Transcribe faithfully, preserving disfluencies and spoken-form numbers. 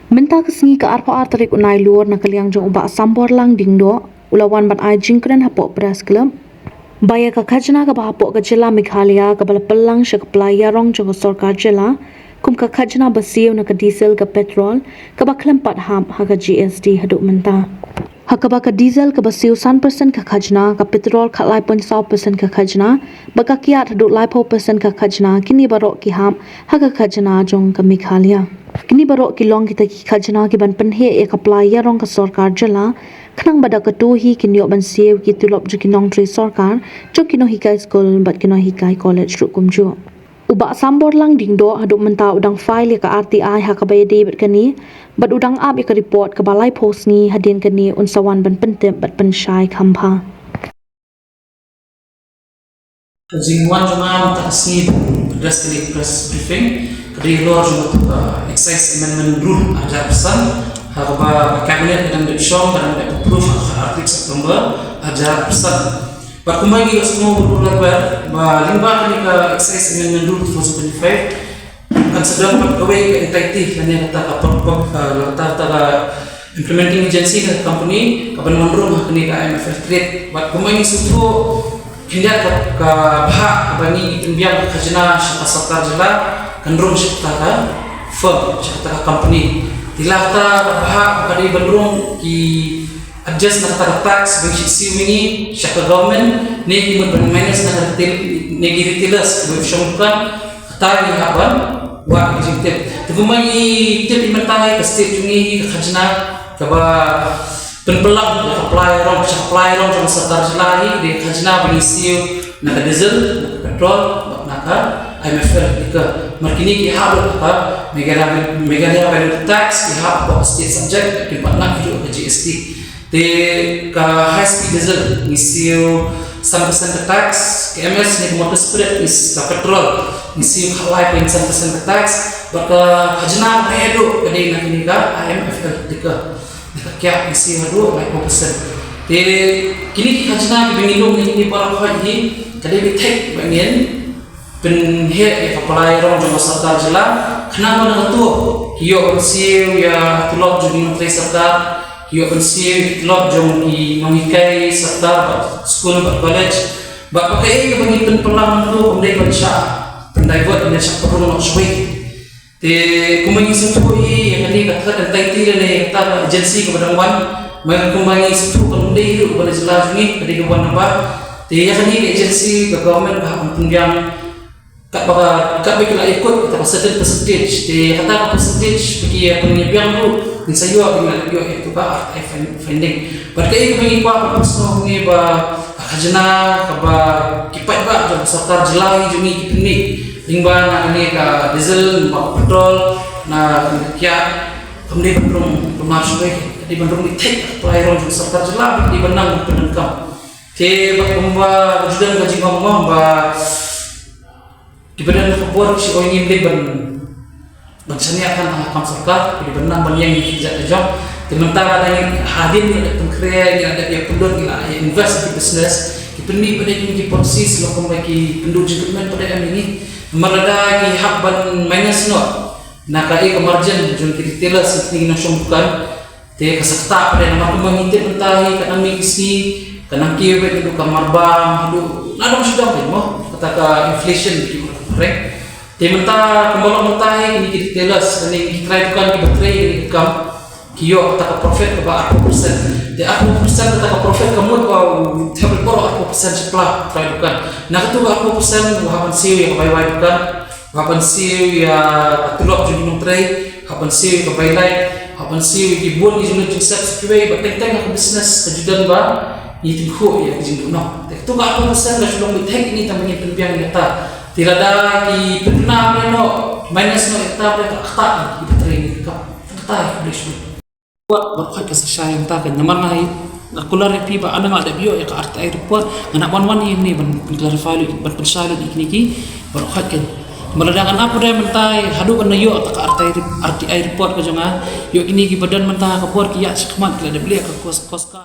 Mynta ka sngi ka arphew ar tarik u Nailur, na ka liang jong u Bah Samborlang Diengdoh, u la wan ban ai jingkren hapoh Press Club ba ïa ka khajna kaba hapoh ka jylla Meghalaya kaba la pynlang sha ka pla ïarong jong ka sorkar jylla, kum ka khajna ba siew na ka diesel, ka petrol, kaba khlem pat hap ha ka G S T haduh mynta. Ha kaba ka diesel kaba siew san percent ka khajna, ka petrol khatlai point saw percent ka khajna, bad ka kiad haduh laiphew percent ka khajna, kine baroh ki hap ha ka khajna jong ka Meghalaya. Kine baroh ki long kita ki khajna kiban pynheh ïa ka pla ïarong ka sorkar jylla, khnang ba da katto hi kin ïoh ban siew ki tulop jong ki nongtrei sorkar, jong ki nonghikai skul bad ki nonghikai college ruh kumjuh. U Bah Samborlang Diengdoh haduh mynta u dang file ïa ka R T I ha kaba ïadei bad kane, bad u dang ap ïa ka report kaba laiphew sngi, hadien kane un sa wan ban pyntip bad pynshai kham bha. Ka jingwan jong nga mynta ka sngi ban address kane ka press briefing ka dei halor jong ka Excise Amendment Rule ar hajar arphew san, ha kaba ka Cabinet ka dang dep shong, ka dang dep approve ha ka khatar tarik September ar hajar arphew san. Bad kumba ngi la sngewbha ruh, ba lyngba kane ka Excise Amendment Rule two thousand twenty-five, kan sa don pat kawei ka entity lane kata ka pyrthei, eh, kata, kata ka implementing agency ka company kaban wan rung ha kane ka I M F L trade. Bad kumba ngi sngewthuh khyndiat ka, ka bhah kaba ngi pynbiang ka khajna sha ka sorkar jylla kan rung sha kata ka firm, sha kata ka company. Te la kata ka bhah ka dei ban rung ki adjust na kata ka tax ba ngi siew ma ngi sha ka government, ne ki mut ban minus na ka retail, ne ki retailers kiba shong dukan, kata ngi hap ban wad ka jingtip. Te kumba ngi tip, mynta hi ka state jong ngi hi ka khajna kaba pynplang ïa ka pla ïarong, sha ka pla ïarong jong ka sorkar jylla hi, dei ka khajna ba ngi siew na ka diesel, na ka petrol, bad na ka I M F L liquor. Namar kine ki hap ruh ha ka Meghalaya, Meghalaya Value Tax, ki hap hapoh state subject, ki pat nang hi ruh ka G S T. Te ka high speed diesel ngi siew san percent ka tax, ka M S ne ka motor spirit ngi s-, ka petrol ngi siew khatlai point san percent ka tax, bad ka khajna ba haduh ka dei na kine ka I M F L liquor. Ka kiad ngi siew haduh laiphew percent. Te kine ki khajna kiba ngi lum na kine baroh hi ka dei ba thik ba ngin pynheh ïa ka pla ïarong jong ka sorkar jylla, khnang ba na katto ki ïoh ban siew ïa tulop jong ki nongtrei sorkar, ki ïoh ban siew ïa tulop jong ki nonghikai sorkar bad skul bad college. Bad ba kaei kaba ngi pynplang na katto kam dei ban shah pyndivert ne shah pynrung noh shawei. Te kumba ngi sngewthuh hi, ïa kane ka third entity lane kata ka agency kaba dang wan, ma kumba ngi sngewthuh kam dei hi ruh kaba na jylla jong ngi, ka dei kaba wan naba. Te ïa kane ka agency ka government ka hap ban pynbiang katba ka, katba ki la ïakut kata ka certain percentage. Te kata ka percentage ba ki ïa pynbiang ruh ngin sa ïoh, ngin la ïoh ïa kata ka R T I fin-, finding. Bad kaei kaba ngi kwah ban pynsngew hangne ba ka khajna kaba ki paidbah jong ka sorkar jylla hi jong ngi ki pynmih lyngba na kane ka diesel, na ka petrol, na kane ka kiad, kam dei ban rung pynmar shuh, ka dei ban rung beit thik ha ka pla ïarong jong ka sorkar jylla, ka dei ban nang ban pyndonkam. Te bad kumba ka ju don ka jingong mo ba kiba don ka bor ki shu ong ngim dei ban, ban shaniah tang ha ka kam sorkar, ki dei ban nang ban ïeng ïa ki jait ka jong. Te mynta lada ngi hadien ngi la dep pynkhreh, ngi la dep ïa pynlut, ngi la ïa invest ha ki business, ki pynmih pat de ki policies, la kumba ki pynduh jingkyrmen pat de em ïa ngi. Namar lada ki hap ban minus noh na kaei ka margin jong ki retailers, ki nongshong dukan, te ka sa ktah pat de, namar kumba ngi tip mynta hi, ka nang mih ki sngi, ka nang kiew beit, haduh ka marbam, haduh nadong shadong beit mo, kata ka inflation ki mut ka reng. Te mynta kumba long mynta hi, kine ki retailers, kine ki trai dukan kiba trei kane ka kam, ki ïoh kata ka profit kaba arphew percent. Te arphew percent kata ka profit ka mut ba u thep baroh arphew percent sha pla trai dukan. Na katu ka arphew percent u hap ban siew ïa ka bai wai dukan, hap ban siew ïa ka tulop jong ki nongtrei, hap ban siew ïa ka bai light, hap ban siew ïa ki bun ki jingleit jingsep sa kiwei, ba teng teng ha ka business ka ju don ba ngi tyngkhuh ïa ka jingduhnong. Te katu ka arphew percent ka shu long beit thik ïa ngi tang ba ngin pynbiang ïa kata. Te lada ki pynbna noh, minus noh ïa kata, ba ka ktah ïa kiba trei ïa ka kam. Ktah ïa ka kam. Wat, wat khot ka sa shai ïa kata ka, namar nga hi, nga kular ïa phi ba lada nga dep ïoh ïa ka R T I report, nga nang wan wan ïa kine ban, ban clarify lut, ban pynshai lut ïa kine ki, wat khot ka. Namar lada nga nang pynshai mynta, haduh ban ïoh ïa ka R T I rep-, R T I report ka jong nga, ïoh kine kiba don mynta ha ka bor ki ïaid shakhmat, ki la dep leh ka kos, kos ka.